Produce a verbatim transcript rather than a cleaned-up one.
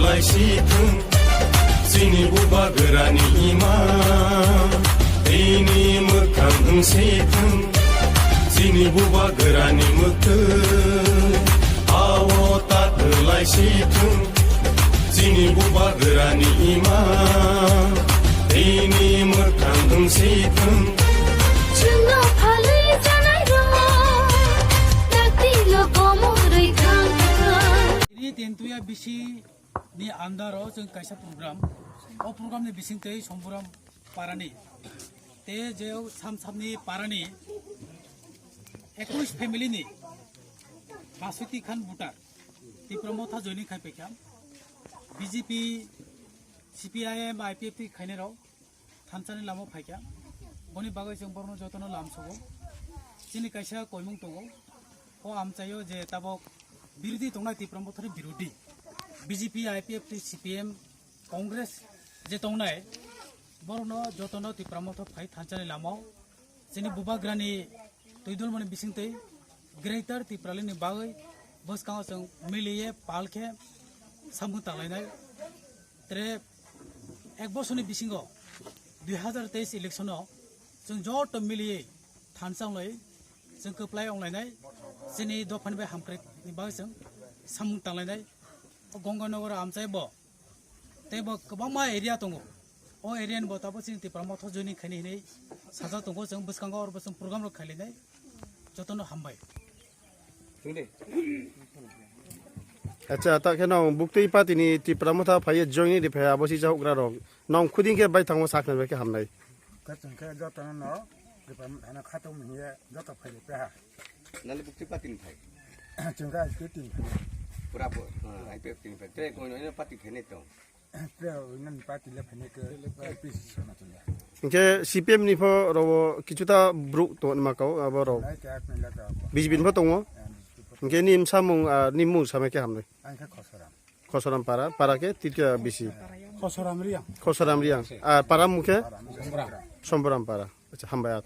Laisithung, chini bubagrani ima, tini mwkhang wngsithung, chini bubagrani mwktwi, awo tat laisithung, chini bubagrani ima, tini mwkhang wngsithung. Chwngno phalwi chanairok, taktilo komorwi thangkha. Ri tentuya bisi ni under o chwng kaisa program, o program ni bising tei Somburam parani, te je sam samni parani ekush family ni Basuti Khan voter Tipra Motha joining khai paikha, B J P, C P I M, I P F T khainai rok thansani lama phaikha. Boni bagwi chwng borokno jotono lamsogo. Chini kaisa koimung tongo. O amchaio je tabok birodhi tongnai Tipra Mothani birodhi, B J P, I P F T, C P M, Congress je tongnai, borokno jotono Tipra Motha phai thansani lamao chini bubagrani twi dulmani bisingtwi Greater Tipralandni bagwi bwskango chwng miliye pal khe samung tanglainai. Tere ek bosorni bisingo dui hazar teis election o chwng joto miliye thansa wnglai chwng kwplai wnglainai, chini dophani bai hamkrai ni bagwi chwng samung tanglainai. O Gonganagar amchai bo tei bo kwbangma area tongo, o area ni bo tabok chini Tipra Motha joining khaini hinwi sajak tongo, chwng bwskango oro bo chwng program rok khailainai. Jotono hambai. Acha, ta khe nong buktwi party ni Tipra Motha phaiye joining ri phai abo si jahok gra rok. Nong khuding khe bai thango sakna bai khe hamnai. Khe chwng khe jotono no Tipra Motha no khatung hiye joto phai ri peha. Nali buktwi party ni phai. Chwng khe I P F T ni phai. Pura po, ah, I P F T ni phai. Tre koino ino party phai nai to. Hinkhe C P M ni pho rogo kichuta bruk tongma kau abo rok. B J P ni pho tongo. Hinkhe ni samung, ah, ni mung samai khe hamnai. Khosoram para, para khe titya bisi. Khosoram Riang. Ah, para mung khe Somboram para. Acha, hambai at.